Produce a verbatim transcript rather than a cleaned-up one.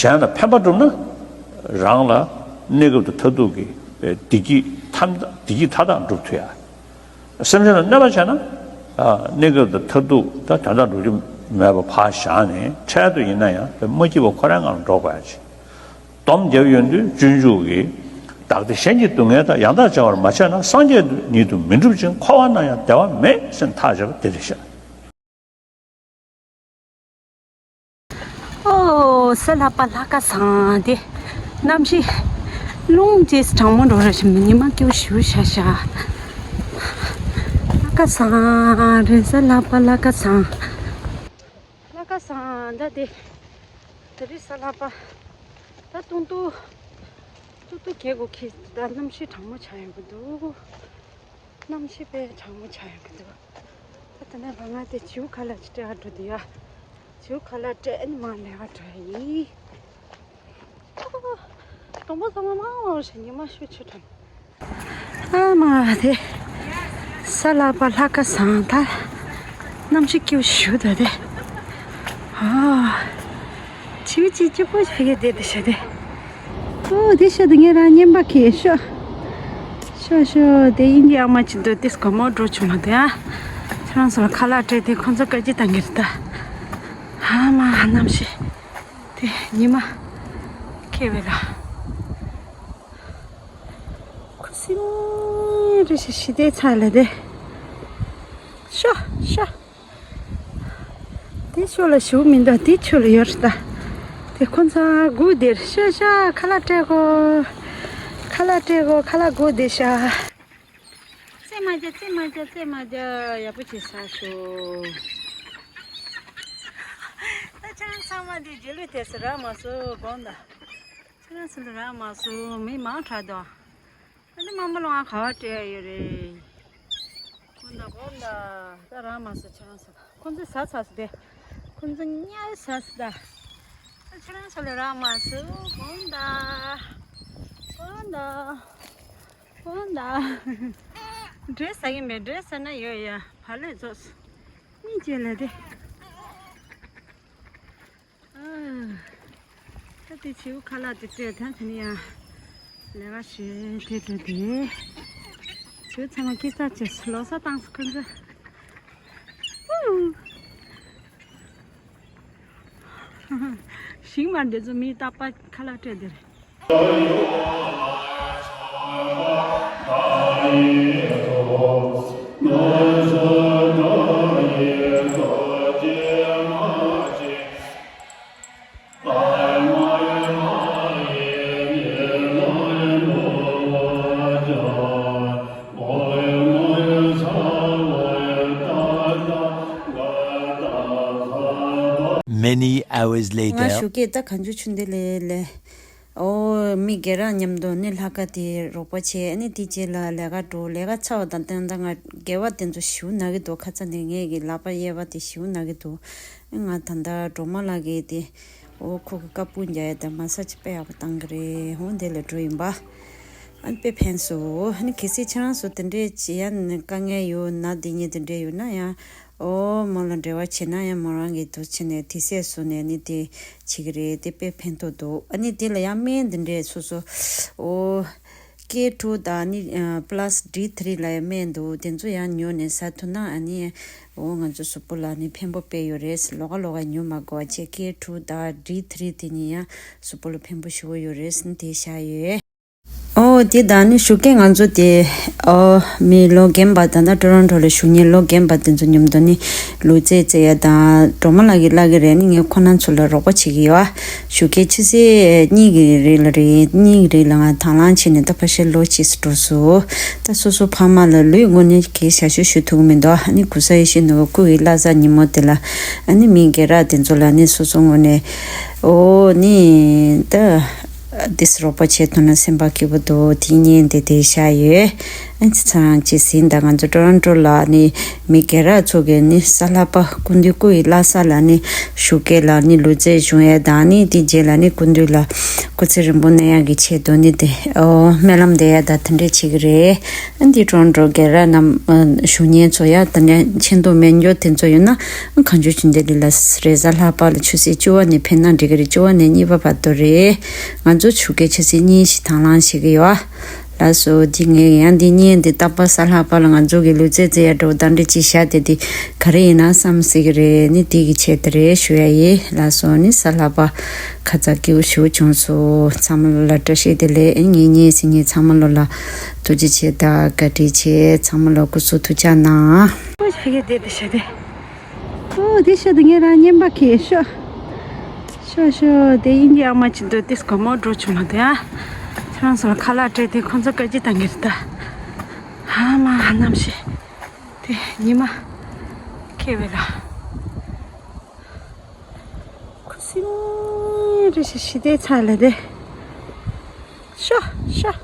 གཞན་ལ་ཕན་པ་བསྒྲུབ་ན་རང་ལ་གནས་སྐབས་དང་མཐར་ཐུག་གི་བདེ་སྐྱིད་ཐམ་བདེ་སྐྱིད་མཐའ་དག་འགྲུབ་ཐུབ་ཡ། སེམས་ཅན་ལ་གནོད་པ་བྱས་ན་གནས་སྐབས་དང་མཐར་ཐུག་ད་དོན་དག་འགྲུབ་རྒྱུ་མེད་པ་ཕར་བཞག་ནས་འཕྲལ་དུ་ཡིན་ན་ཡང་མ་སྐྱིད་པ་ཁོ་རང་ངང་ལ་འགྲོ་དགོས་ཡ་ཅིག་སྡོམ་བརྒྱབ་ཡོང་དུས་སྤྱོད་འཇུག་གིས། བདག་བདེ་གཞན་གྱི་སྡུག་བསྔལ་དག་ཡང་དག་བྱ་བར་མ་བྱས་ན། སངས་རྒྱས་ཉིད་དུ་མི་འགྲུབ་ཅིང་། འཁོར་བ་ན་ཡང་བདེ་བ་མེད་ཟེར་ཐག་བཅད་པ་དེ་རེད་ཤག་ཨོ་གསེར་ལྷ་པ་ལྷ་ཁང་བཟང་དེ། གནམ་གཤིས་རླུང་རྗེས་གྲང་མོ་འགྲོ་རེད་ཤག་མི་ཉི་མ་སྐྱིད་པོ་ཞེ་པོ་ཤར་ཤག་ལྷ་ཁང་བཟང་རེད། གསེར་ལྷ་པ་ལྷ་ཁང་བཟང་། ལྷ་ཁང་བཟང་ད་དེ། དེ་རིང་གསེར་ལྷ་པ། ད་ཏུང་ཏུ། ཏུ་ཏུ་གེ་གོ་ཁེ་ད་གནམ་གཤིས་གྲང་མོ་ཆགས་ཡོང་གི་འདུག་གནམ་གཤིས་དཔེ་གྲང་མོ་ཆགས་ཡོང་གི་འདུག་ད་དེ་ནས་ང་དེ་བྱིའུ་ཁ་ལག་ཅིག་སྤྲད་ག་འགྲོ་འདུག་ཡ། བྱིའུ་ཁ་ལག་སྤྲད་ཨ་ནི་མར་ལས་ཀ་འགྲོ་ཡ་ཡིན། གདོང་པ་ཚང་མ་དམར་དམར་བྱས། ཉི་མ་ཤུགས་ཆེ་དྲགས། ཨ་མ་དེ། གསེར་ལྷ་པ་ལྷ་ཁང་བཟང་ད། གནམ་གཤིས་སྐྱིད་པོ་ཞེ་པོ་འདུག་དེ། ཨ། བྱིའུ་གཅིག་སྐྱིད་པོ་ཞིག་གི་དེ་དེ་ཤ་དེ། ཨོ་དེ་ཤ་དེ་ངས་རང་རྔན་པ་ཁྱེར་ཤོག་ཤོག་ཤོག་དེ་དབྱིན་ཇི་ཨ་མ་གཅིག་འདུག་དེ་སྒོར་མོ་འགྲོ་བཅུག་མ་དེ་ཨ། ཁྱེད་རང་ཚོ་ལ་ཁ་ལག་སྤྲད་དེ་ཁོང་ཚོ་བཀའ་སྤྱི་བཏང་གི་རེད་ད། ཨ་མ་གནམ་གཤིས། དེ་ཉི་མ་ཁེལ་བས་ལ། ཁུ་སིམ་རེ་ཞིག་ཞི་བདེ་ཚ་ལ་དེ། ཤོ་ཤོ། དེ་ཤོ་ལ་ཞུ་མི་འདུག་དེ་ཆུ་ལ་ཡོད་རེད་ད། དེ་ཁོ་ཚང་སྒུག་དེར་ཤོ་ཤ་ཁ་ལག་སྤྲད་གོ་ཁ་ལག་སྤྲད་གོ་ཁ་ལག་སྒུག་དེ་ཤ། རྩེད་མ་རྒྱག་རྩེད་མ་རྒྱག་རྩེད་མ་རྒྱག་ཡག་པོ་བྱས་ཟ་ཤོག་ད་ཁྱེད་རང་ཚང་མ་འདི་རྗེས་ལུས་དེ་ཚོ་རག་མ་སོང་དགོངས་དག་ཁྱེད་རང་ཚོ་ལ་རག་མ་སོང་མི་མང་དྲགས་འདུག་ཨ་ནི་དམའ་མོ་ལ་ང་ག་བ་སྤྲད་ཡ་ཡོད་རེད། དགོངས་དག་དགོངས་དག་ད་རག་མ་སོང་ཁྱེད་རང་ཚོ་ལ། ཁོང་ཚོ་ཟ་ཚར་སོང་དེ། ཁོང་ཚོ་ཉལ་ཚར་སོང་ད། ད་ཁྱེད་རང་ཚོ་ལ་རག་མ་སོང་དགོངས་དག་དགོངས་དག་དགོངས་དག་འབྲས་ཟ་གི་མེད། འབྲས་ཟ་ན་ཡོད་ཡ། བག་ལེབ་རྫོགས་སོང་། གཉིད་ཅན་ལ་དེ། ཨ། ད་དེ་བྱིའུ་ཁ་ལག་དེ་སྤྲད་ད་དེ་ནས་ཡང་ལས་ཀ་བྱེད་དེ་འགྲོ་དེ། བྱིའུ་ཚང་མ་སྐྱེ་ཚར་བྱས་ལོ་གསར་བཏང་སོང་ཁོ་ཚོ། ཨུ། ཞིང་མ་འདི་ཚོ་མི་རྟག་པར་ཁ་ལག་སྤྲད་དེ་རེད། Many hours later. ང་ཞོགས་ཀས་ད་གང་བྱུང་ཆུ་འདི་ལས་ལས། ཨོ། མི་སྒེར་རང་མཉམ་དུ་ནི་ལྷ་ཁང་དེ་རོགས་པ་བྱས། ཨ་ནི་དེ་རྗེས་ལ་ལས་ཀ་འགྲོ། ལས་ཀ་ཚར་བ་དང་བསྟུན་ད་ང་སྒལ་པ་དེ་ཚོ་ཞིའུ་ན་གི་འདུག་ཁ་ཚ་ནས་ངས་ཀྱི་ལག་པ་གཡས་པ་དེ་ཞིའུ་ན་གི་འདུག་ང་ད་ལྟ་སྒྲོལ་མ་ལགས་ཀྱིས་དེ། ཨོ་ཁོ་གི་བཀའ་སྤུ་རྒྱག་ཡ་དེ་མ་ས་ཅི་དཔེ་ཡག་པོ་བཏང་གི་རེད། ཧོ་འདི་ལ་འགྲོ་ཡིན་པ། ཨ་ནི་དཔེ་ཕན་སོང་། ཨ་ནི་གལ་སྲིད་ཁྱེད་རང་ཚོ་དེ་འདྲས་ཅི་ཡང་དཀའ་ངལ་ཡོད་ན་དེ་ཉིད་དེ་འདྲས་ཡོད་ན་ཡང་། ཨོ་མོ་ལ་འབྲེལ་བ་བྱེད་ན་ཡང་མོ་རང་གིས་དུ་ཕྱིན་ནས་དེ་སྲས་སུ་ནས་ནི་དེ་བྱེད་ཀྱི་རེད། དེ་དཔེ་ཕན་ཐོགས་འདུག་ཨ་ནི་དེ་ལ་ཡང་སྨན་འདི་འདྲས་སོ་སོ། ཨོ། ཀེ་ཊུ་དང་ནི་པ་ལ་སི་ཌི་ཐི་རི་ལ་ཡང་སྨན་འདུག་དེ་ཚོ་ཡང་ཉོས་ནས་ཟ་ཐུབ་ན་ཨ་ནི། ཨོ་ང་ཚོ་གཟུགས་པོ་ལ་ནི་ཕན་པོ་དཔེ་ཡོད་རེད། ལོགས་ཀ་ལོགས་ཀ་ཉོ་མ་དགོས་པ་བྱས་ཀེ་ཊུ་དང་ཌི་ཐི་རི་དེ་གཉིས་ཡང་གཟུགས་པོ་ལ་ཕན་པོ་ཞེ་པོ་ཡོད་རེད་ཟེར་ནས་དེ་བཞག་ཡོད། ཨོ་དེ་དང་ནི་ཞོགས་ཀས་ང་ཚོ་དེ་ཨོ་མི་ལོ་རྒན་པ་ད་ལྟ་ཊོ་རོན་ཊོ་ལ་བཞུགས་མཁན་ལོ་རྒན་པ་དེ་ཚོ་མཉམ་དུ་ནི་ལུས་རྩལ་རྩེ་ཡ་དང་སྒྲོལ་མ་ལགས་ཀྱིས་བསླབ་ཀྱི་རེད། ནི་ངས་ཁོ་རང་ཚོ་ལ་རོགས་པ་བྱེད་ཀྱི་ཡོད། ཞོགས་ཀས་ཆུ་ཚོད་གཉིས་ཀྱི་རིང་ལ་རེད། གཉིས་ཀྱི་རིང་ལ་ང་དང་བླངས་བྱས་ནས་ད་ཕལ་ཆེར་ལོ་གཅིག་ཙམ་འགྲོ་སོང་། ད་སོ་སོ་ཕ་མ་ལ་ལུས་ངོས་ནས་གའི་ཞབས་ཞུ་ཞུ་ཐུབ་ཀྱི་མི་འདུག་ཨ་ནི་གུ་ས་ཡེ་ཤེས་ནོར་བུ་སྐུ་ཡི་བླ་གཟའ་ཉིན་མོ་དེ་ལ་ཨ་ནི་མི་སྒེར་ར་དེ་ཚོ་ལ་ནི་སོ་སོ་ངོས་ནས་ཨོ་ནི་ད་དེ་སི་རོགས་པ་བྱེད་ཐུབ་ན་སེམས་པ་སྐྱིད་པོ་འདུག་དེ་ཉིན་དེ་དེ་བཞག་ཡོད། ཨ་ནི་ཚང་ཅི་ཟིན་ད་ང་ཚོ་ཊོ་རོན་ཊོ་ལ་ནི་མི་སྒེར་ར་ཚོ་གི་ནི་གསར་ལྷག་པ་སྐུ་མདུན་སྐུ་ཡི་བླ་གཟའ་ལ་ནི་ཞོགས་ཀས་ལ་ནི་ལུས་རྩལ་སྦྱོང་ཡས་དང་ནི་དེ་རྗེས་ལ་ནི་སྐུ་མདུན་ལ་ སྐུ་ཚེ་རིང་པོ་གནས་ཡག་གི་ཆེད་དུ་ནི་དེ་ཨོ་སྨོན་ལམ་འདེབས་ཡ་ད་དེ་འདྲས་བྱེད་ཀྱི་རེད། ཨ་འདི་ཀྲོན་ཀྲོ་རྒན་ལགས་རྣམས་ཨ་བཞུགས་མཁན་ཚོ་ཡ་དེ་འདྲས་ཆེ་མཐོང་མེད་མཁན་དེ་ཚོ་ཡོད་ན་ཨ་གང་བྱུང་བྱུང་དེ་འདི་ལ་རེས་གཟའ་ལྷག་པ་ལ་ཆུ་ཚོད་བཅུ་པ་ནས་ཕེབས་ན་འགྲིག་གི་རེད། བཅུ་པ་ནས་གཉིས་པ་བར་དུ་རེད། ང་ཚོ་ཆུ་རྐྱལ་ཆུ་ཚོད་གཉིས་ཤིག་དང་བླངས་བྱེད་ཀྱི་ཡོད། ལགས་སོ། འདི་ངས་ཡང་འདི་བརྙན་འདི་རྟག་པར་གཟའ་ལྷག་པ་ལ་ང་ཚོ་གི་ལུས་རྩལ་རྩེད་ཡ་འགྲོ་གདན་འདྲེན་ཅིག་བཞག་བསྡད་དེ་ག་རེ་ཡིན་ན་བསམ་སྲིད་ཀྱི་རེད། ནི་དེ་གི་ཆེད་དུ་རེད་ཞུ་ཡ་ཡིན། ལགས་སོ། ནི་གཟའ་ལྷག་པ་ཁ་ཚ་སྐྱིད་པོ་ཞེ་པོ་བྱུང་སོང་། ཚང་མ་ལོ་ལ་བཀྲ་ཤིས་བདེ་ལེགས། ངའི་བརྙན་གཟིགས་མཁན་ཚང་མ་ལོ་ལ་ཐུགས་རྗེ་ཆེ་དང་བཀའ་དྲིན་ཆེ། ཚང་མ་ལོ་སྐུ་གཟུགས་ཐུགས་ཅག་གནང་། ཨོ་ཞེ་གི་བསྡད་དེ་བྱས་ཏེ། ཨོ་དེ་ཤ་དེ་ངས་རང་བརྙན་པ་ཁེ་ཤོ། ཤོ་ཤོ་དེ་དབྱིན་ཇི་ཨ་མ་ཅིག་འདུག་དེ་སྒོར་མོ་འགྲོ་བྱུང་མ་དེ་ཨ། ཁྱེད་རང་ཚོ་ལ་ཁ་ལག་སྤྲད་དེ་ཁོང་ཚོ་བཀའ་སྤྱི་བཏང་གི་རེད་ད། ཨ་མ་ཧ་ནམ་ཤི། དེ་ཉི་མ་ཁེ་བེ་ལ། ཁུ་སིམ་རེ་ཞིག་ཞི་བདེ་ཚ་ལ་དེ། ཤོ་ཤོ།